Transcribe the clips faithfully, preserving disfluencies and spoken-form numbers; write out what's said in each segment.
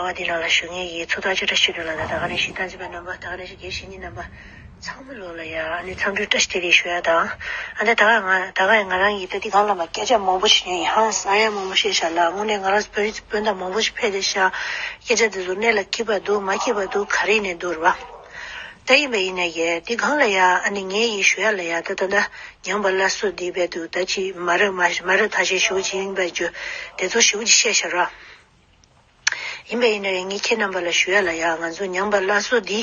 ཨ་འདི་ནང་ལ་ཞུ་ངེས་ཡིན། ཚོགས་ཐག་ཆོད་བཀྲ་ཤིས་སྒྲོལ་ལགས་དང་། ད་ག་ནང་བཞིན་སྟངས་འཛིན་པ་རྣམ་པ། ད་ག་ནང་བཞིན་དགེ་བཤེས་གཉེན་རྣམ་པ་ཚང་མ་ལོ་ལ་ཡ་ཨ་ནི་འཚམས་འདྲི་བཀྲ་ཤིས་བདེ་ལེགས་ཞུ་ཡ་དང་། ཨ་ནི་ད་ག་ང་ད་ག་ང་རང་ཡིན་ད་འདི་གང་ལ་མ་སྐད་ཆ་མང་པོ་ཞིག་ཉན་ཡིན། ཧང་སང་ཡ་མང་པོ་བཤད་ཤག་ལ། དངོས་གནས་ང་རང་བོད་རིགས་སྤུན་ཟླ་མང་པོ་ཞིག་ཕེབས་བསྡད་ཤག་སྐད་ཆ་དེ་ཚོ་གནད་ལ་འཁེལ་པ་འདུག་མ་འཁེལ་པ་འདུག་ག་རེ་ཡིན་ནའི་འདུག་རེད་བ། ད་ཡིན་པ་ཡིན་ནའི་འདི་གང་ལ་ཡ་ཨ་ནི་ངས་ཡིན་ཞུ་ཡ་ལ་ཡ་ད་ད་ད་ཉམས་པ་སླར་གསོ་འདི་བས་འདུག་ད་ཅི་མ་རེད་མ་མ་རེད་ཐ་ཤལ་ཞུ་ཅི་ཡིན་པ་རྒྱུ་དེ་ཚོ་ཞུ་ཅི་བཤད་ཤག་ར། ཡིན་པ་ཡིན་ན་ཡང་ངས་ཁྱེད་རྣམ་པ་ལ་ཞུ་ཡ་ལ་ཡ། ང་ཚོ་ཉམས་པ་སླར་གསོ་འདི་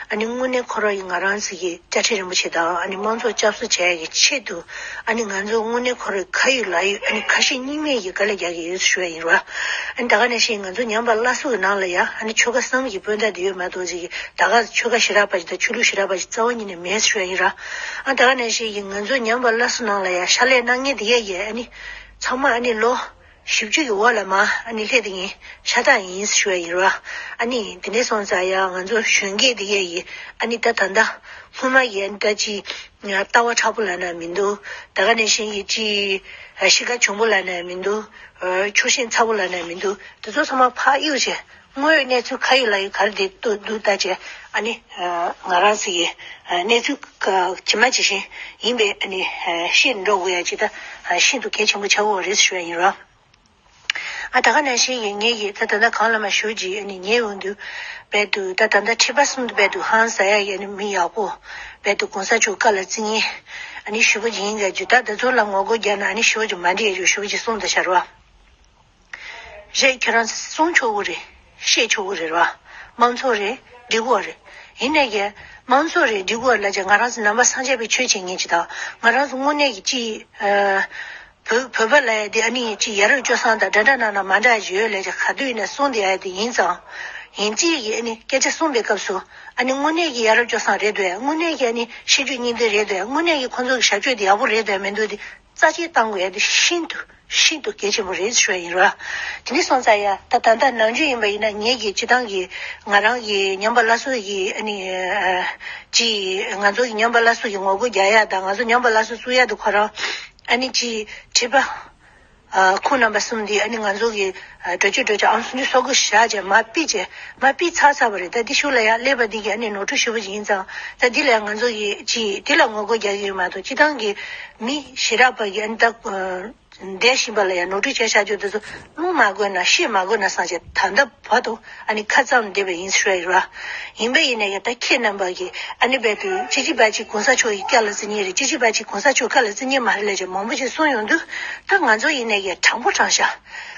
ཨ་ནི་དངོས་གནས་ཁོ་རང་ཡིན་ང་རང་ཚོ་གི་དཔྱ་ཁྲལ་རིན་པོ་ཆེ་དང་ཨ་ནི་དམངས་གཙོ་སྐྱབས་གསོ་བྱ་ཡ་གི་ཆེད་དུ་ཨ་ནི་ང་ཚོ་དངོས་གནས་ཁོ་རང་ཁ་ཡོད་ལག་ཡོད་ཨ་ནི་ཁ་ཞེ་གཉིས་མེད་ཀྱི་དཀའ་ལས་རྒྱག་གི་ཡོད་ཞུ་ཡ་ཡིན་ར། ཨ་ནི་ད་ག་ནང་བཞིན་ང་ཚོ་ཉམས་པ་སླར་གསོ་གི་ནང་ལ་ཡ་ཨ་ནི་ཆོལ་ཁ་གསུམ་གྱི་སྤུན་ཟླ་འདི་ཡོད་མ་གཏོགས་ཅིག་གི་ད་ག་ཆོལ་ཁ་ཞེ་དྲག་པ་ཞིག་དང་ཆོས་ལུགས་ཞེ་དྲག་པ་ཞིག་རྩ་བ་ཉིད་ནས་མེད་ཞུ་ཡ་ཡིན་ར། ཨ་ད་ག་ནང་བཞིན་གྱི་ང་ཚོ་ཉམས་པ་སླར་གསོ་ནང་ལ་ཡ་ཕྱག་ལས་གནང་མཁན་འདི་ཡ་ཡི་ཨ་ནི་ཚང་མ་ཨ་ནི་ལོ་བཞི་བཅུ་ཡི་འོག་ལ་མ་ཨ་ནི་སླེབས་དེ་ཡིན་ཤ་སྟག་ཡིན་ཞུ་ཡ་ཡིན་ར། ཨ་ནི་དེ་འདྲ་སོང་ཙང་ཡ་ང་ཚོ་གཞོན་སྐྱེས་དེ་ཡ་ཡི་ཨ་ནི་ད་ད་ལྟ་སྔོན་མ་ཡི་ཨ་ནི་ད་ཅི་ལྟ་བ་མཁྲེགས་པོ་ལབ་ན་མི་འདུག་ད་ག་ནང་བཞིན་གྱི་ཅི་གཤིས་ཀ་གྱོང་པོ་ལབ་ན་མི་འདུག་ཕྱོགས་ཞེན་ཚ་པོ་ལབ་ན་མི་འདུག་དེ་ཚོ་ཚང་མ་ཕར་གཡུག་བྱས་དངོས་ཡོད་གནས་ཚུལ་ཁ་ཡོད་ལག་ཡོད་ག་རེ་དེ་འདུག་ལྟ་བྱས་ཨ་ནི་ང་རང་ཚོ་ཡི་གནས་ཚུལ་ཇི་མ་ཇི་བཞིན་ཡིན་པའི་ཨ་ནི་ཤེས་འགྲོ་དགོས་ཡ་ཅིག་ད་ཤིན་ཏུ་གལ་ཆེན་པོ་ཆགས་ཡོད་རེད་ཞུ་ཡ་ཡིན་ར། ཨ་ད་ག་ནང་བཞིན་ཡིན་ངེས་ཡིན་ད་ད་ལྟ་གང་ལ་མ་ཞུ་ཅིག་ཨ་ནི་ཉེ་འོང་དུ་བས་དུ་ད་ད་ལྟ་ཁྲི་པ་གསུམ་དུ་བས་དུ་ཧང་ཟ་ཡ་ཡ་ནི་མི་ཡག་པོ་བས་དུ་གོང་ས་མཆོག་བཀའ་ལ་བརྩི་ཉེན་ཨ་ནི་ཞུ་བ་ཅིག་ཡིན་ག་རྒྱུ་ད་ད་ཚོ་ལ་ངོ་རྒོལ་རྒྱག་ན་ཨ་ནི་ཞུ་བ་ཅིག་མ་འདྲེས་ཡོད་ཞུ་བ་ཅིག་གསུངས་ད་ཤར་བ། རེད་ཁྱོད་རང་གསུང་ཆོག་གི་རེད། བཤད་ཆོག་གི་རེད་བ། དམངས་གཙོ་རེད། འགྲིག་གི་རེད། ཡིན་ནའི་ཀྱེ། དམངས་གཙོ་རེད་འགྲིག་གི་རེད་ལབ་བྱས་ང་རང་ཚོ་ནང་པ་སངས་རྒྱས་པའི་ཆོས་བྱེད་མཁན་ཅིག་དང་ང་རང་ཚོ་དངོས་གནས་ཀྱི་ཅིག་ཨ། བོད་བོད་པ་ལབ་ཡ་དེ་ཨ་ནི་ཅིག་ཡ་རབས་སྤྱོད་བཟང་དང་འདྲ་འདྲ་ན་ན་མ་འདྲ་ཡོད་ལབ་བྱས་ག་དུས་ཡིན་ན་གསུང་བསྡད་ཡ་དེ་ཡིན་ཙང་། ཡིན་གཅིག་གིས་ཨ་ནི་སྐད་ཆ་གསུངས་པའི་སྐབས་སུ་ཨ་ནི་དངོས་གནས་ཀྱི་ཡ་རབས་སྤྱོད་བཟང་རེད་འདུག་ཡ། དངོས་གནས་ཀྱི་ཨ་ནི་ཤེས་རྒྱུད་གཉིས་ལྡན་རེད་འདུག་ཡ། དངོས་གནས་ཀྱི་ཁོང་ཚོ་གི་ཞབས་ཕྱི་དེ་ཡག་པོ་རེད་འདུག་ཡ་མི་འདུག་དེ། རྩ་ཆེན་བཏང་དགོས་ཡ་དེ་ཤིན་ཏུ་ཤིན་ཏུ་གལ་ཆེན་པོ་རེད་ཞུ་བ་ཡིན་ར། དེ་ནས་སོང་ཙང་ཡ་ད་ད་ལྟ་ནམ་རྒྱུན་ཡིན་པ་ཡིན་ན་ངེད་ཀྱི་སྤྱི་བཏང་གི་ང་རང་གི་ཉམས་པ་སླར་གསོ་ཡི་ཨ་ནི་ཅི་ང་ཚོ་གི་ཉམས་པ་སླར་གསོ་ཡི་ངོ་རྒོལ་རྒྱག་ཡ་དང་ང་ཚོ་ཉམས་པ་སླར་གསོ་བཙུགས་ཡ་དེ་ཁོ་རང་ཨ་ནི་ཅི་ཁྲི་པ་ཁོང་རྣམ་པ་གསུམ་འདི་ཨ་ནི་ང་ཚོ་གི་འགྲོ་སྤྱོད་འགྲོ་སྤྱོད་ཨང་སུམ་ཅུ་སོ་དགུ་བཞག་བྱས་མར་ཕུད་བྱས་མར་ཕུད་ཚར་ཚར་བ་རེད། ད་འདི་ཤུགས་ལ་ཡ་སླེབས་པ་འདི་གི་ཨ་ནི་ནོར་འཁྲུལ་ཞུ་བ་ཞིག་ཡིན་ཙང་ད་འདི་ལ་ང་ཚོ་གི་ཅི་འདི་ལ་ངོ་རྒོལ་རྒྱག་གི་ཡོད་མ་གཏོགས་སྤྱི་བཏང་གི་མི་ཞེ་དྲག་པ་གི་ཨ་ནི་ད། འདས་ཤིང་པ་ལ་ཡང་ནོར་འཁྲུལ་བྱས་བཞག་རྒྱུ་དེ་ཚོ་སློང་མ་དགོས་ན་ཤེས་མ་དགོས་ན་བསམ་བྱས་ད་ལྟ་བར་དུ་ཨ་ནི་ཁ་ཙམ་བསྡད་པ་ཡིན་ཞུ་ཡ་ཡོད་ར། ཡིན་པ་ཡིན་ན་ཡང་ད་ཁྱེད་རྣམ་པ་གིས་ཨ་ནི་རྦད་དུ་ཅི་ཅི་བ་ཅི་གོང་ས་མཆོག་གི་བཀའ་ལ་བརྩི་ཉེན་རེད། ཅི་ཅི་བ་ཅི་གོང་ས་མཆོག་བཀའ་ལ་བརྩི་ཉེན་མ་རེད་ལབ་བྱས་མང་པོ་ཞིག་གསུངས་ཡོང་དུས་ད་ང་ཚོ་ཡིན་ན་ཡང་དྲང་པོ་དྲང་བཞག་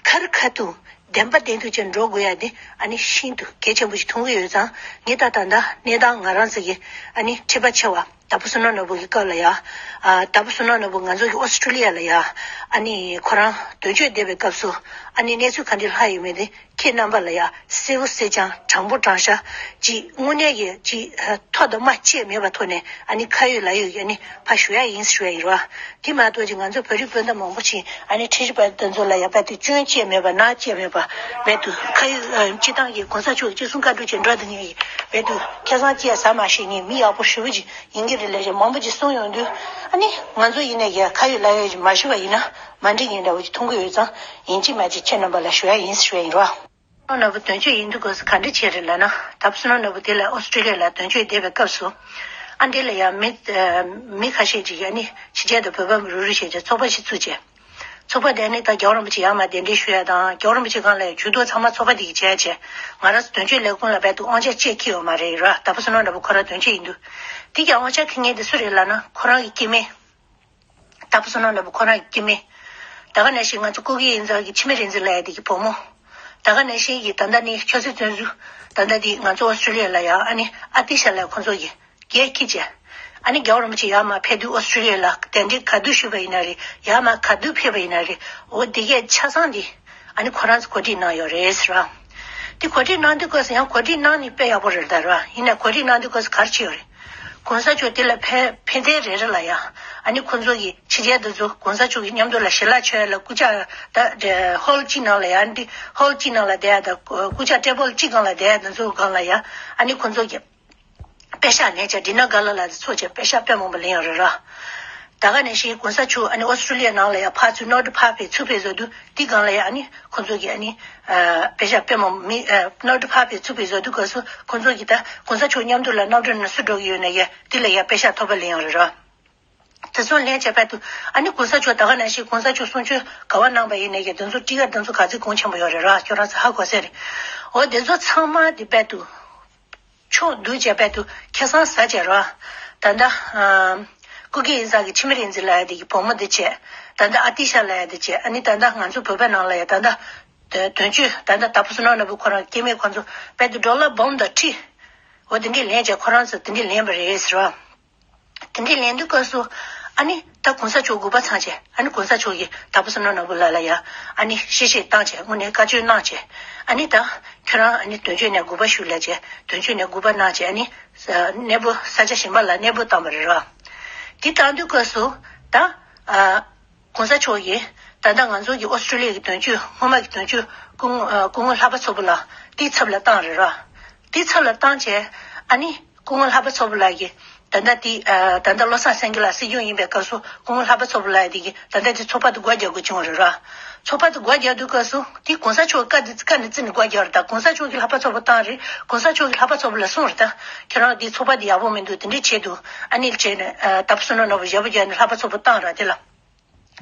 ཁ་རི་ཁ་ཐུག་བདེན་པ་བདེན་ཐུག་ཅིག་འགྲོ་དགོས་ཡ་དེ་ཨ་ནི་ཤིན་ཏུ་གལ་ཆེན་པོ་ཞིག་མཐོང་གི་ཡོད་ཙང་ངས་ད་ད་ལྟ་གནས་སྟངས་ང་རང་ཚོ་གི་ཨ་ནི་ཁྲི་པ་ཆེ་བ། དྭགས་པོ་བསོད་ནམས་ནོར་བུ་གི་སྐབས་ལ་ཡ། ཨ་དྭགས་པོ་བསོད་ནམས་ནོར་བུ་ང་ཚོ་གི་ཨོ་སི་ཀྲི་ལི་ཡ་ལ་ཡ། ཨ་ནི་ཁོ་རང་དོན་གཅོད་བསྡད་པའི་སྐབས་སུ་ཨ་ནི་གནས་ཚུལ་ག་འདྲ་ལྷག་ཡོད་མེད་དེ་ཁྱེད་རྣམ་པ་ལ་ཡ་གསལ་པོ་གསལ་རྐྱང་དྲང་པོ་དྲང་བཞག་ཅིག་དངོས་གནས་ཀྱི་ཅིག་ཐོག་དང་མ་བཅད་མེད་པ་ཐོག་ནས་ཨ་ནི་ཁ་ཡོད་ལག་ཡོད་ཀྱི་ཨ་ནི་ཕར་ཞུ་ཡ་ཡིན་ཞུ་ཡ་ཡིན་ར། དེ་མ་གཏོགས་ཅིག་ང་ཚོ་བོད་རིགས་སྤུན་ཟླ་མང་པོ་ཅིག་ཨ་ནི་ཁྲིམས་ཞིབ་པ་དེ་ཚོ་ལ་ཡ་རྦད་དེ་སྐྱོན་བཅད་མེད་པ་ནག་བཅད་མེད་པ་རྦད་དེ་ཁ་ཡོད་ཨ་སྤྱི་བཏང་གི་གོང་ས་མཆོག་གི་ཅི་གསུང་བཀའ་སྒྲུབ་ཅིག་འགྲོ་དུ་ངེས་ཡིན་རྦད་དེ་ཁ་སང་ཅི་ཡ་ཟ་མ་ཤེས་ངེས་མི་ཡག་པོ་ཞུ་བ་ཅིག་ཡིན་གྱི་རེད་ལབ་བྱས་མང་པོ་ཅིག་གསུངས་ཡོང་དུས་ཨ་ནི་ང་ཚོ་ཡིན་ནའི་ཡ་ཁ་ཡོད་ལག་ཡོད་ཅིག་མ་ཞུས་པ་ཡིན་ན་མ་འགྲིག་ངེས་འདྲ་བོ་ཅིག་མཐོང་གི་ཡོད་ཙང་ཡིན་གཅིག་མིན་གཅིག་ཁྱེད་རྣམ་པ་ལ་ཞུ་ཡ་ཡིན་ཞུ་ཡ་ཡིན་རོགས། བསོད་ནམས་ནོར་བུ་དོན་གཅོད་ཡིན་དུས་སྐབས་སུ་ག་འདྲ་བྱས་རེད་ལབ་ན་དྭགས་པོ་བསོད་ནམས་ནོར་བུ་དེ་ལ་ཨོ་སི་ཀྲི་ལི་ཡ་ལ་དོན་གཅོད་བསྡད་པའི་སྐབས་སུ་ཨ་འདི་ལ་ཡ་མི་མི་ཁ་ཤས་ཅིག་ཡ་ནི་ཕྱི་རྒྱལ་དུ་བོད་པ་རུ་རུ་བྱས་ཀྱི་ཚོགས་པ་ཞིག་བཙུགས་བྱས། ཚོགས་པ་དེ་ནི་ད་རྒྱལ་བ་རིན་པོ་ཆེ་ཡར་མར་གདན་འདྲེན་ཞུ་ཡ་དང་རྒྱལ་བ་རིན་པོ་ཆེ་སྒང་ལ་ཇུས་གཏོགས་ཚང་མ་ཚོགས་པ་དེ་གིས་བྱས་བྱས་ང་རང་ཚོ་དོན་གཅོད་ལས་ཁུངས་ལ་རྦད་དེ་དབང་ཆ་གཅིག་ཁྱེར་ཡོད་མ་རེད་ར། དྭགས་པོ་བསོད་ནམས་ནོར་བུ་ཁོ་རང་དོན་གཅོད་ཡིན་དུས་དེ་གི་དབང་ཆ་ཁྱེར་མཁན་དེ་སུ་རེད་ལབ་ན་ཁོ་རང་གི་སྐྱེ་དམན། དྭགས་པོ་བསོད་ནམས་ནོར་བུ་ཁོ་རང་གི་སྐྱེ་དམན། ད་ག་ནང་བཞིན་ང་ཚོ་སྐུ་སྒེར་ཡིན་ཙང་གི་འཆི་མེད་རིག་འཛིན་ལབ་ཡ་དེ་གི་བུ་མོ། ད་ག་ནང་བཞིན་གྱི་ད་ལྟ་ནི་ཆོས་སྲིད་བཙོན་ཟུར་ད་ལྟ་དེ་ང་ཚོ་ཨོ་སི་ཀྲི་ལི་ཡ་ལ་ཡ་ཨ་ནི་ཨ་ཏི་ཤ་ལ་ཁོ་ཚོ་གི་རྒྱལ་ཁྱི་བྱས། ཨ་ནི་རྒྱལ་བ་རིན་པོ་ཆེ་ཡར་མར་ཕེབས་དུས་ཨོ་སི་ཀྲི་ལི་ཡ་ལ་གདན་འདྲེན་ག་དུས་ཞུས་པ་ཡིན་ན་རེད། ཡར་མར་ག་དུས་ཕེབས་པ་ཡིན་ན་རེད། འོ་དེ་གས་ཆ་ཚང་དེ་ཨ་ནི་ཁོ་རང་ཚོ་གོ་སྒྲིག་གནང་ཡོད་རེད་ཟེར་བ། དེ་གོ་སྒྲིག་གནང་དུས་སྐབས་སུ་ཡང་གོ་སྒྲིག་གནང་ནི་དཔེ་ཡག་པོ་རེད་ད་ར། ཡིན་ནའི་གོ་སྒྲིག་གནང་དུས་སྐབས་སུ་ག་རེ་བྱས་ཡོད་རེད། གོང་ས་མཆོག་དེ་ལ་ཕེབས་ཕེབས་ཐེངས་རེ་རེ་ལ་ཡ་ཨ་ནི་ཁོ་ཚོ་གི་ཕྱི་རྒྱལ་དེ་ཚོ་གོང་ས་མཆོག་གི་མཉམ་དུ་ལ་ཞལ་ལག་མཆོད་ཡ་ལ་སྐུ་ཕྱག་ད་ཧོལ་གཅིག་ནང་ལ་ཡ་འདི་ཧོལ་གཅིག་ནང་ལ་བསྡད་ཡ་ད་སྐུ་ཕྱག་ཊེ་བལ་གཅིག་སྒང་ལ་བསྡད་ཡ་དེ་ཚོ་སྒང་ལ་ཡ་ཨ་ནི་ཁོ་ཚོ་གི་པེ་ཤག་ནས་ཅག་ཌི་ནར་ག་ལ་ལ་དེ་ཚོ་ཅག་པེ་ཤག་དཔེ་མང་པོ་ལེན་ཡོད་རེད་ར། ད་ག་ནང་བཞིན་གོང་ས་མཆོག་ཨ་ནི་ཨོ་སི་ཀྲི་ལི་ཡ་ནང་ལ་ཡང་ཕར་ཚུར་གནམ་གྲུ་ཕར་ཕེབས་ཚུར་ཕེབས་བཟོ་དུས་དེ་སྒང་ལ་ཡང་ཨ་ནི་ཁོང་ཚོ་གིས་ཨ་ནི་ཨ་པེ་ཤག་དཔེ་མང་མི་ཨ་གནམ་གྲུ་ཕར་ཕེབས་ཚུར་ཕེབས་བཟོ་དུས་སྐབས་སུ་ཁོང་ཚོ་གིས་ད་གོང་ས་མཆོག་མཉམ་དུ་ལ་གནམ་གྲུ་ནང་སུ་འགྲོ་གི་ཡོད་ན་ཡང་དེ་ལ་ཡང་པེ་ཤག་ཐོབ་པ་ལེན་ཡོང་རེད་ར། དེ་ཚོ་ལེན་བྱས་བར་དུ་ཨ་ནི་གོང་ས་མཆོག་ད་ག་ནང་བཞིན་གོང་ས་མཆོག་གསུང་ཆོས་ག་བ་གནང་པ་ཡིན་ནའི་དེ་ཚོ་ཊི་ཀེ་ཊི་དེ་ཚོ་ག་ཚོད་གོང་ཆེན་པོ་ཡོད་རེད་ར། ཁྱོད་རང་ཚོ་ཧ་གོ་ས་རེད། འོ་དེ་ཚོ་ཚང་མ་དེ་བར་དུ་ཕྱོགས་བསྡུས་བྱས་བར་དུ་ཁ་སང་ཟ་བྱས་ར། ད་ལྟ་ཨ་སྐུ་སྒེར་ཡིན་ས་གི་འཆི་མེད་རིག་འཛིན་ལབ་ཡ་དེ་གི་བུ་མོ་དེ་བྱས། ད་ལྟ་ཨ་ཏི་ཤ་ལབ་ཡ་དེ་བྱས། ཨ་ནི་ད་ལྟ་ང་ཚོ་བོད་པའི་ནང་ལ་ཡ་ད་ལྟ་དོན་གཅོད་ད་ལྟ་དྭགས་པོ་བསོད་ནམས་ནོར་བུ་ཁོ་རང་སྐྱེ་དམན་ཁོ་ཚོ་བར་དུ་ཌོ་ལར་སྦོམ་དང་ཁྲི། འོ་དེ་འདྲས་ལེན་བྱས་ཁོ་རང་ཚོ་དེ་འདྲས་ལེན་པ་རེད་ཟེར་བ། དེ་འདྲས་ལེན་དུས་སྐབས་སུ་ཨ་ནི་ད་གོང་ས་མཆོག་དགོངས་པ་ཚང་བྱས། ཨ་ནི་གོང་ས་མཆོག་གིས་དྭགས་པོ་བསོད་ནམས་ནོར་བུ་ལགས་ལ་ཡ་ཨ་ནི་གཤེ་གཤེ་བཏང་བྱས། དངོས་གནས་བཀའ་ཆོས་གནང་བྱས། ཨ་ནི་ད་ཁྱོད་རང་ཨ་ནི་དོན་གཅོད་ནས་དགོངས་པ་ཞུ་ལབ་བྱས། དོན་གཅོད་ནས་དགོངས་པ་གནང་བྱས། ཨ་ནི་གནས་སྤོ་ས་ཆ་གཞན་པ་ལ་གནས་སྤོ་བཏང་བ་རེད་ར། དེ་བཏང་དུས་སྐབས་སུ་ད་ཨ། གོང་ས་མཆོག་གིས་ད་ལྟ་ང་ཚོ་གི་ཨོ་སི་ཀྲི་ལི་ཡ་གི་དོན་གཅོད་སྔོན་མ་གི་དོན་གཅོད་སྐུ་ངོ་ཨ་སྐུ་ངོ་ལྷག་པ་མཚོ་བུ་ལགས་དེའི་ཚབ་ལ་བཏང་རེད་ར། དེའི་ཚབ་ལ་བཏང་བྱས། ཨ་ནི་སྐུ་ངོ་ལྷག་པ་མཚོ་བུ་ལགས་ཀྱིས་ད་ལྟ་དེ་ཨ་ད་ལྟ་བློ་བཟང་སེང་གེ་ལགས་སྲིད་སྐྱོང་ཡིན་པའི་སྐབས་སུ་སྐུ་ངོ་ལྷག་པ་མཚོ་བུ་ལགས་དེ་གིས་ད་ལྟ་དེ་ཚོགས་པ་དེ་སྒོ་རྒྱག་དགོས་བྱུང་བ་རེད་ར། ཚོགས་པ་དེ་སྒོ་རྒྱག་དུས་སྐབས་སུ་དེ་གོང་ས་མཆོག་བཀའ་དེ་བཀའ་ནས་བརྩིས་ནས་སྒོ་རྒྱག་རེད། ད་གོང་ས་མཆོག་གིས་ལྷག་པ་མཚོ་བུ་བཏང་རེད། གོང་ས་མཆོག་གིས་ལྷག་པ་མཚོ་བུ་ལ་གསུངས་རེད། ད་ཁྱེད་རང་དེ་ཚོགས་པ་དེ་ཡག་པོ་མི་འདུག་དེ་འདྲས་བྱས་འདུག་ཨ་ནི་བྱས་ནས་ཨ་དྭགས་པོ་བསོད་ནམས་ནོར་བུ་ཞབས་པ་བརྒྱབ་ནས་ལྷག་པ་མཚོ་བུ་བཏང་ར་དེ་ལ།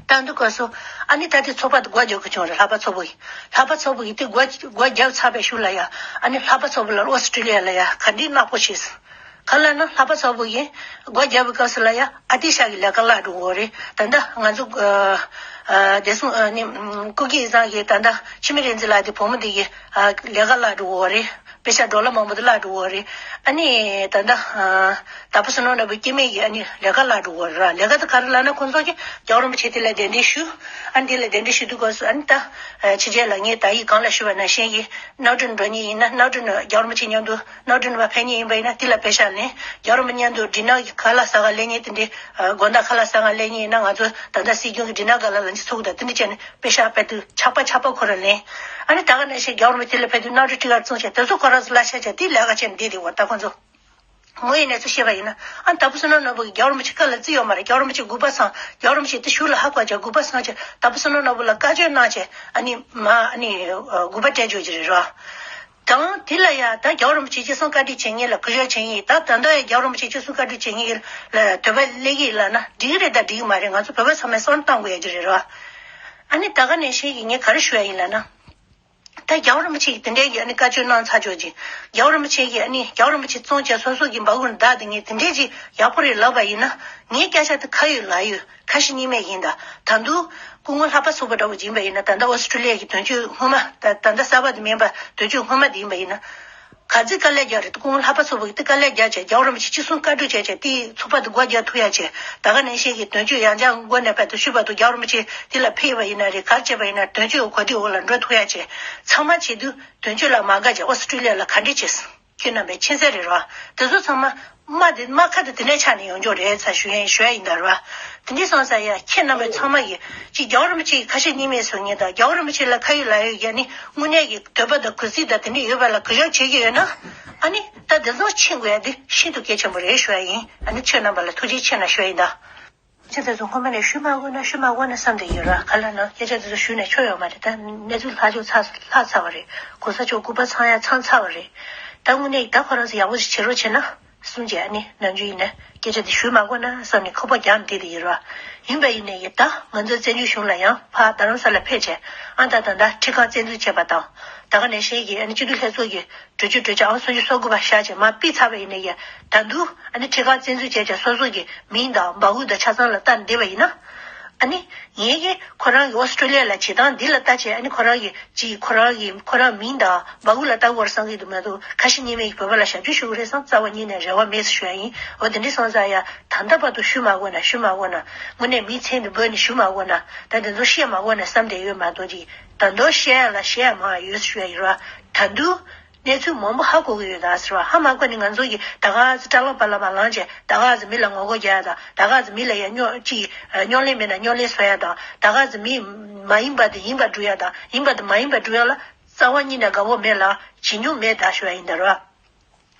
བཏང་དུས་སྐབས་སུ་ཨ་ནི་ད་དེ་ཚོགས་པ་དེ་སྒོ་རྒྱག་དགོས་བྱུང་རེད། ལྷག་པ་མཚོ་བུ་ཡིས། ལྷག་པ་མཚོ་བུ་ཡིས་དེ་སྒོ་སྒོ་རྒྱབ་ཚར་བའི་གཞུག་ལ་ཡ་ཨ་ནི་ལྷག་པ་མཚོ་བུ་ལ་ཨོ་སི་ཀྲི་ལི་ཡ་ལ་ཡ་ག་འདྲའི་ནག་པོ་བྱས། ག་ལ་ན་ལྷག་པ་མཚོ་བུ་ཡིས་སྒོ་རྒྱབ་པའི་སྐབས་སུ་ལ་ཡ་ཨ་ཏི་ཤ་གི་ལས་ཀ་བརླག་འགྲོ་གི་རེད། ད་ལྟ་ང་ཚོ་ཨ་ཨ་བདེ་སྲུང་ཨ་ནི་སྐུ་སྒེར་ཡིན་ཙང་གི་ད་ལྟ་འཆི་མེད་རིག་འཛིན་ལགས་དེ་བུ་མོ་དེ་གི་ཨ་ལས་ཀ་བརླག་འགྲོ་གི་རེད། པེ་ཤག་ཌོ་ལར་མང་པོ་དེ་བརླག་འགྲོ་གི་རེད། ཨ་ནི་ད་ལྟ་ཨ་དྭགས་པོ་བསོད་ནམས་ནོར་བུ་སྐྱེ་དམན་གྱི་ཨ་ནི་ལས་ཀ་བརླག་འགྲོ་གི་རེད་ར། ལས་ཀ་དེ་ག་རེ་ལབ་ན་ཁོང་ཚོ་གིས་རྒྱལ་བ་རིན་པོ་ཆེ་དེ་ལ་གདན་འདྲེན་ཞུ། ཨ་ནི་དེ་ལ་གདན་འདྲེན་ཞུ་དུས་སྐབས་སུ་ཨ་ནི་ད་ཨ་ཕྱི་རྒྱལ་ལ་ངས་ད་ཡིག་སྒང་ལ་ཞུས་པ་ནང་བཞིན་གྱི་གནམ་གྲུ་འགྲོ་མཁན་ཡིན་ན་གནམ་གྲུ་ནང་རྒྱལ་བ་རིན་པོ་ཆེ་མཉམ་དུ་གནམ་གྲུ་ནང་ཕེབས་མཁན་ཡིན་པ་ཡིན་ན་དེ་ལ་པེ་ཤག་ལེན། རྒྱལ་བ་རིན་པོ་ཆེ་མཉམ་དུ་ཌི་ནར་གྱི་ཁ་ལག་ཟ་ག་སླེབས་མཁན་དེ་འདྲའི་ཨ་དགོང་དག་ཁ་ལག་ཟ་ག་སླེབས་མཁན་ཡིན་ན་ང་ཚོ་ད་ལྟ་སྲིད་སྐྱོང་གི་ཌི་ནར་སྒང་ལ་ལག་འཁྱེར་འཚོལ་དགོས། ད་དེ་འདྲ་བྱས་ནས་པེ་ཤག་དཔེ་དུ་ཆག་པ་ཆག་པ་ཁོ་རང་ལེན། ཨ་ནི་ད་ག་ནང་བཞིན་རྒྱལ་བ་རིན་པོ་ཆེ་ལ་ཕེབས་དུས་གནམ་གྲུ་ཊི་ཀེ་ཊི་བཙོང་བྱས་དེ་ཚོ་ཁོ་རང་ཚོ་གླ་ཆ་བྱས་དེ་ལས་ཀ་བྱས་ནས་བསྡད་དེ་འོ་ད་ཁོ་ཚོ་ངོ་ཡིན་ནས་ཚོ་བཤད་པ་ཡིན་ན་ཨ་དྭགས་པོ་བསོད་ནམས་ནོར་བུ་གིས་རྒྱལ་བ་རིན་པོ་ཆེ་བཀའ་ལ་བརྩི་ཡོད་མ་རེད། རྒྱལ་བ་རིན་པོ་ཆེ་དགོངས་པ་ཚང་། རྒྱལ་བ་རིན་པོ་ཆེ་དེ་གཞུག་ལ་ཧ་གོ་བྱས་དགོངས་པ་ཚང་བྱས་དྭགས་པོ་བསོད་ནམས་ནོར་བུ་ལ་བཀའ་ཆོས་གནང་བྱས་ཨ་ནི་མ་ཨ་ནི་དགོངས་པ་སྤྲད་ཆོག་གི་རེད་རོ། དང་དེ་ལ་ཡ་ད་རྒྱལ་བ་རིན་པོ་ཆེ་ཁྲི་སྲོང་བཀའ་འདྲི་བྱེད་མཁན་ལ་གུས་ཞབས་བྱེད་མཁན་ཡིན། ད་ད་ལྟ་ཡ་རྒྱལ་བ་རིན་པོ་ཆེ་ཁྲི་སྲོང་བཀའ་འདྲི་བྱེད་མཁན་ལ་དད་པ་སླེབས་ཀྱི་ཡིན་ལབ་ན་འགྲིག་གི་རེད་ད་འགྲིག་གི་མ་རེད། ང་ཚོ་བོད་པ་ཚང་མས་བསམ་བློ་གཏོང་དགོས་ཡ་གི་རེད་རོ། ཨ་ནི་ད་ག་ནང་བཞིན་གྱི་ངས་ག་རེ་ཞུ་ཡ་ཡིན་ལབ་ན། ད་རྒྱལ་བ་རིན་པོ་ཆེ་གིས་དེ་འདྲའི་གི་ཨ་ནི་བཀའ་ཆོས་གནང་ཚར་ཆོག་ཅིང་རྒྱལ་བ་རིན་པོ་ཆེ་གིས་ཨ་ནི་རྒྱལ་བ་རིན་པོ་ཆེ་བཙོང་བྱས་སོ་སོ་གི་འབག་གུར་བདག་དེ་ངས་དེ་འདྲའི་ཅིག་ཡག་པོ་རེད་ལབ་པ་ཡིན་ན་ངའི་སྐད་ཆ་དེ་ཁ་ཡོད་ལག་ཡོད། ཁ་ཞེ་གཉིས་མེད་ཡིན་ད། ད་དུང་སྐུ་ངོ་ལྷག་པ་ཚོགས་པ་འདྲ་བོ་ཡིན་པ་ཡིན་ན་ད་ལྟ་ཨོ་སི་ཀྲི་ལི་ཡ་གི་དོན་གཅོད་སྔོན་མ་ད་ད་ལྟ་གསར་པ་དེ་མིན་པ་དོན་གཅོད་སྔོན་མ་དེ་ཡིན་པ་ཡིན་ན། ག་ཚོད་དཀའ་ལས་རྒྱག་རེད། སྐུ་ངོ་ལྷག་པ་ཚོགས་པ་གི་དེ་དཀའ་ལས་རྒྱག་བྱས་རྒྱལ་བ་རིན་པོ་ཆེ་ཅི་གསུང་བཀའ་སྒྲུབ་བྱས་བྱས་དེའི་ཚོགས་པ་དེ་སྒོ་རྒྱག་ཐུབ་ཡ་བྱས། ད་ག་ནང་བཞིན་གྱི་དོན་གཅོད་ཡང་བསྐྱར་མགོ་ནས་བལ་དུ་ཞུས་པ་དུ་རྒྱལ་བ་རིན་པོ་ཆེ་དེ་ལ་ཕེབས་པ་ཡིན་ན་རེད། ག་རེ་བྱས་པ་ཡིན་ན་དོན་གཅོད་གོ་དེའི་འོག་ལ་འགྲོ་ཐུབ་ཡ་བྱས། ཚང་མ་བྱེད་དུས་དོན་གཅོད་ལ་མ་དགའ་བྱས་ཨོ་སི་ཀྲི་ལི་ཡ་ལ་ག་འདྲས་བྱས། ཁྱེད་རྣམ་པས་མཁྱེན་གསལ་རེད་རོ། དེ་ཚོ་ཚང་མ་རྨ་དེ་རྨ་ཁ་དེ་དེ་ནས་ཆགས་ནས་ཡོང་ཆོག་རེད་ཚ་ཞུ་ཡ་ཞུ་ཡ་ཡིན་ད་རོ། དེ་འདྲ་སོང་ཙང་ཡ་ཁྱེད་རྣམ་པས་ཚང་མ་གིས་ཅིག་རྒྱལ་བ་རིན་པོ་ཆེ་གི་ཁ་ཞེ་གཉིས་མེད་བཟོ་མཁན་དང་རྒྱལ་བ་རིན་པོ་ཆེ་ལ་ཁ་ཡོད་ལག་ཡོད་ཡ་ནི་དངོས་གནས་ཀྱི་འདོད་པ་དང་གུས་བརྩི་དང་དེ་འདྲ་ཡོད་པ་ལ་གུས་ཞབས་བྱེད་ཀྱི་ཡོད་ན། ཨ་ནི་ད་དེ་ཚོ་ཕྱིན་དགོས་ཡ་དེ་ཤིན་ཏུ་གལ་ཆེན་པོ་རེད་ཞུ་ཡ་ཡིན། ཨ་ནི་ཁྱེད་རྣམ་པ་ལ་ཐུགས་རྗེ་ཆེ་གནང་ཞུ་ཡ་ཡིན་ད། སྐད་ཆ་དེ་ཚོ་སྔོན་མ་ནས་ཞུ་མ་དགོས་ན་ཞུ་མ་དགོས་ན་བསམ་བསྡད་ཡོད་ར། ག་ལ་ན་སྐད་ཆ་དེ་ཚོ་ཞུས་ནས་ཆོ་ཡོད་མ་རེད། ད་གནས་ཚུལ་ལྷག་ཆོག་ཚར་ལྷག་ཚར་བ་རེད། གོང་ས་མཆོག་སྐུ་པར་ཚང་ཡ་ཚང་ཚར་བ་རེད། ད་དངོས་གནས་ད་ཁོ་རང་ཚོ་ཡག་པོ་ཞིག་བྱེད་རོགས་བྱེད་ན་གསུངས་རྗེས་ཨ་ནི་ནམ་རྒྱུན་ཡིན་ན་སྐད་ཆ་དེ་ཞུ་མ་དགོས་ན་བསམ་ནས་ཁོག་པ་རྒྱག་ནས་བསྡད་དེ་ཡོད་ར། ཡིན་པ་ཡིན་ནས་ཡ་ད་ང་ཚོ་བཙན་བྱོལ་གཞུང་ལ་ཡང་ཕར་རྡ་རམ་ས་ལ་ཕེབས་བྱས་ཨ་ད་ད་ད་ཁྲི་ཁང་བཙན་འཛུལ་བྱས་པ་དང་ད་ག་ནས་གཞན་གྱི་ཨ་ནི་སྤྱི་འཐུས་ལྷན་ཚོགས་ཀྱི་གྲོས་ཆོད་གྲོས་འཆར་ཨང་སུམ་ཅུ་སོ་དགུ་པ་བཞག་བྱས་མར་ཕུད་ཚར་བ་ཡིན་ན་ཡང་ད་དུང་ཨ་ནི་ཁྲི་ཁང་བཙན་འཛུལ་བྱས་བྱས་སོ་སོ་གི་མིང་དང་འབག་གུ་དང་ཆ་ཚང་ལ་བལྟ་བསྡད་པ་ཡིན་ན། ཨ་ནི་ངེད་ཀྱིས་ཁོ་རང་གི་ཨོ་སི་ཀྲོ་ལི་ཡ་ལ་བྱེད་སྟངས་འདི་ལ་བལྟ་བྱས་ཨ་ནི་ཁོ་རང་གི་ཅིག་ཁོ་རང་གི་ཁོ་རང་མིང་དང་འབག་གུ་ལ་བལྟ་དགོས་བསམ་གྱི་འདུག་མ་གཏོགས་ཁ་ཞེ་གཉིས་མེད་ཀྱི་བོད་པ་ལ་ཞབས་ཕྱི་ཞུ་གི་རེད་བསམ་རྩ་བ་ཉིད་ནས་རེ་བ་མེད་ཟེར་ཞུ་ཡ་ཡིན། འོ་དེ་འདྲ་སོང་ཙང་ཡ་ད་ལྟ་བར་དུ་ཞུ་མ་དགོས་ན་ཞུ་མ་དགོས་ན་དངོས་གནས་མིའི་མཚན་དུ་འབོད་ནས་ཞུ་མ་དགོས་ན་ད་དེ་ཚོ་བཤད་མ་དགོས་ན་བསམ་བསྡད་ཡོད་མ་གཏོགས་ཅིག་ད་དུང་བཤད་ཡ་ལ་བཤད་ཡ་མང་ཡོད་ཞུ་ཡ་ཡིན་ར། ད་དུང་གནས་ཚུལ་མང་པོ་ཧ་གོ་གི་ཡོད་ད་ཟེར་བ་ཧ་མ་གོ་ནི་ང་ཚོ་གིས་ད་ག་ཟེ་སྐྲ་ལམ་པ་ལ་མ་ལངས་བྱས་ད་ག་ཟེ་མི་ལ་ངོ་རྒོལ་རྒྱག་ཡ་དང་ད་ག་ཟེ་མི་ལ་ཡ་རྙོག་ཅིག་རྙོག་གླེང་མེད་ན་རྙོག་གླེང་བཟོ་ཡ་དང་ད་ག་ཟེ་མི་མ་ཡིན་པ་དེ་ཡིན་པ་སྒྲུབ་ཡ་དང་ཡིན་པ་དེ་མ་ཡིན་པ་སྒྲུབ་ཡ་ལ་རྩ་བ་ཉིད་ནས་དགའ་བོ་མེད་ལ་བྱེད་མྱོང་མེད་ད་ཞུ་ཡ་ཡིན་ད་ར།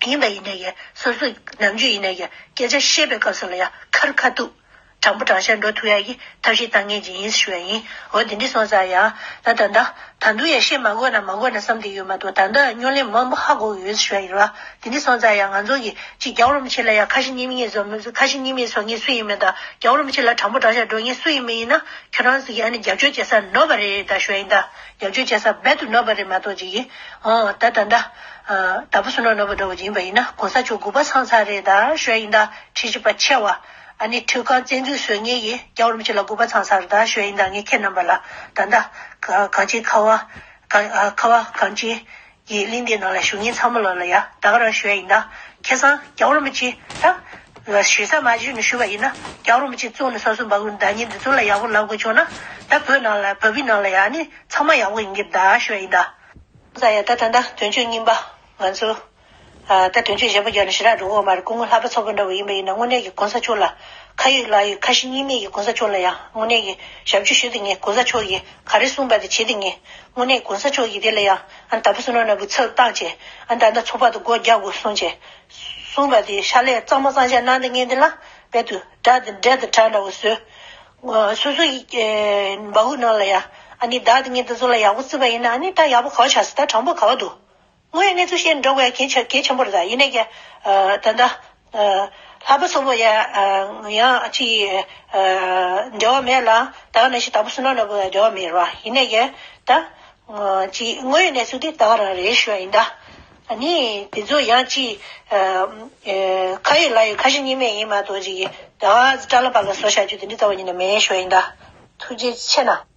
ཡིན་པ་ཡིན་ནའི་ཡ་སོ་སོ་ནམ་རྒྱུན་ཡིན་ནའི་ཡ་སྐད་ཆ་བཤད་པའི་སྐབས་སུ་ལ་ཡ་ཁ་རི་ཁ་ཐུག་ དྲང་པོ་དྲང་བཞག་འགྲོ་ཐུབ་ཡ་གི་ཐབས་ཤེས་བཏང་མཁན་ཅིག་ཡིན་ཞུ་ཡ་ཡིན། འོ་དེ་འདྲ་སོང་ཙང་ཡང་ད་ད་ད་ད་དུང་ཡང་བཤད་མ་དགོས་ན་མ་དགོས་ན་བསམ་བསྡད་ཡོད་མ་གཏོགས། ད་ལྟ་རྙོག་གླེང་མང་པོ་ཧ་གོ་ཡོད་ཞུ་ཡ་ཡིན་ར། དེ་འདྲ་སོང་ཙང་ཡང་ང་ཚོ་གི་ཅིག་རྒྱལ་བ་རིན་པོ་ཆེ་ལ་ཡང་ཁ་ཞེ་གཉིས་མེད་བཟོ་མི་ཁ་ཞེ་གཉིས་མེད་བཟོ་མཁན་སུ་ཡིན་མིན་དང་། རྒྱལ་བ་རིན་པོ་ཆེ་ལ་དྲང་པོ་དྲང་བཞག་འགྲོ་མཁན་སུ་ཡིན་མིན་ཡིན་ན། ཁྱོད་རང་ཚོ་གིས་ཨ་ནི་རྒྱབ་སྐྱོར་བྱེད་ས་ནོར་བ་རེད་ད་ཞུ་ཡ་ཡིན་ད། རྒྱབ་སྐྱོར་བྱེད་ས་རྦད་དུ་ནོར་བ་རེད་མ་གཏོགས་ཅིག་ཡིན། ཨོ་ད་ད་ད་ད་བུ་སུ་ནོར་ནོར་བ་འགྲོ་བ་ཡིན་པ་ཡིན་ན་གོང་ས་མཆོག་དགུ་པ་ཚང་ཚར་རེད་ད་ཞུ་ཡ་ཡིན་ད། ཁྲི་བཞི་པ་ཆེ་བ། ཨ་ནི་ཁྲི་ཁང་བཙན་འཛུལ་བཟོ་མཁན་གྱི་རྒྱལ་བ་རིན་པོ་ཆེ་ལ་དགུ་པ་ཚང་ཚར་ད་ཞུ་ཡ་ཡིན་ད། ངས་ཁྱེད་རྣམ་པ་ལ་ད་ད་ག་གངས་ཅན་ཁ་བ་གངས་ཨ་ཁ་བ་གངས་ཅན་གྱི་གླིང་འདིའི་ནང་ལ་བཞུགས་མཁན་ཚང་མ་ལོ་ལ་ཡ་ད་ག་རང་ཞུ་ཡ་ཡིན་ད། ཁ་སང་རྒྱལ་བ་རིན་པོ་ཆེ་ད་ཞུ་ས་མ་ཞུས་ནས་ཞུ་བ་ཡིན་ན། རྒྱལ་བ་རིན་པོ་ཆེ་བཙོན་ནས་སོ་སོ་འབའ་ཁུག་བདག་ཉིད་འདི་ཚོ་ལ་ཡག་པོ་ལབ་དགོས་བྱུང་ན། ད་བོད་ནང་ལ་བོད་པའི་ནང་ལ་ཡ་ནི་ཚང་མ་ཡག་པོ་ཡིན་གྱི་ད་ཞུ་ཡ་ཡིན་ད། ས་ཡ་ད་ད་ད་དོན་གཅོད་རྙིང་པ་ང་ཚོ། ཨ་ད་དོན་གཅོད་གཞན་པ་རྒྱབ་ནས་ཞེ་དྲག་འགྲོ་གི་ཡོད་མ་རེད། སྐུ་ངོ་ལྷག་པ་ཚོགས་པ་འདྲ་བོ་ཡིན་པ་ཡིན་ན་དངོས་གནས་ཀྱི་གོང་ས་མཆོག་ལ་ཁ་ཡོད་ལག་ཡོད་ཁ་ཞེ་གཉིས་མེད་ཀྱི་གོང་ས་མཆོག་ལ་ཡང་དངོས་གནས་ཀྱི་ཞབས་ཕྱི་ཞུ་དེ་ངས་གོང་ས་མཆོག་གིས་ག་རེ་གསུངས་པ་དེ་བྱེད་དེ་ངས་དངོས་གནས་གོང་ས་མཆོག་གིས་དེ་ལ་ཡང་ཨ་ད་བུ་སུ་ནོར་ནོར་བུ་ཚབ་བཏང་བྱས་ཨ་ད་ད་ཚོགས་པ་དེ་སྒོ་རྒྱག་དགོས་གསུངས་བྱས་གསུངས་པ་དེ་ཕྱག་ལས་གཙང་མ་གཙང་རྐྱང་གནང་དེ་ངས་དེ་ལ་རྦད་དུ་དགྲ་དེ་འདྲ་དེ་དགྲ་འདྲ་བོ་བཟོས། སོ་སོ་ཡི་འབའ་ཁུག་ནང་ལ་ཡ་ཨ་ནི་བདག་དེ་ངས་དེ་ཚོ་ལ་ཡག་པོ་བརྩིས་པ་ཡིན་ན་ཨ་ནི་ད་ཡག་པོ་ག་བ་ཆགས་སོང་། ད་དྲང་པོ་ག་བ་འདུག་དངོས་ཡོད་གནས་ཚུལ་བཤད་འགྲོ་དགོས་ཡ་གལ་ཆེ་གལ་ཆེན་པོ་རེད། ད་ཡིན་ནའི་ཀྱང་ད་ལྟ་ལྷག་པ་ཚོགས་པ་ཡ་ཡང་ཅི་འབྲེལ་བ་མེད་ལ་ད་ག་ནང་བཞིན་ད་བུ་སུ་ནོར་ནོར་བུ་ལ་འབྲེལ་བ་མེད་རེད་བ། ཡིན་ནའི་ཀྱང་ད་ཅི་དངོས་ཡོད་གནས་ཚུལ་དེ་ད་ག་རང་རེད་ཞུ་བ་ཡིན་ད། ཨ་ནི་དེ་ཚོ་ཡང་ཅི་ཁ་ཡོད་ལག་ཡོད་ཁ་ཞེ་གཉིས་མེད་ཡིན་མ་གཏོགས་ཅིག་ད་ག་ཙི་ཏྲ་ལ་པ་ལ་བཟོ་བྱ་རྒྱུ་དེ་འདྲ་རྩ་བ་ཉིད་ནས་མེད་ཞུ་བ་ཡིན་ད། ཐུགས་རྗེ་ཆེ་གནང་།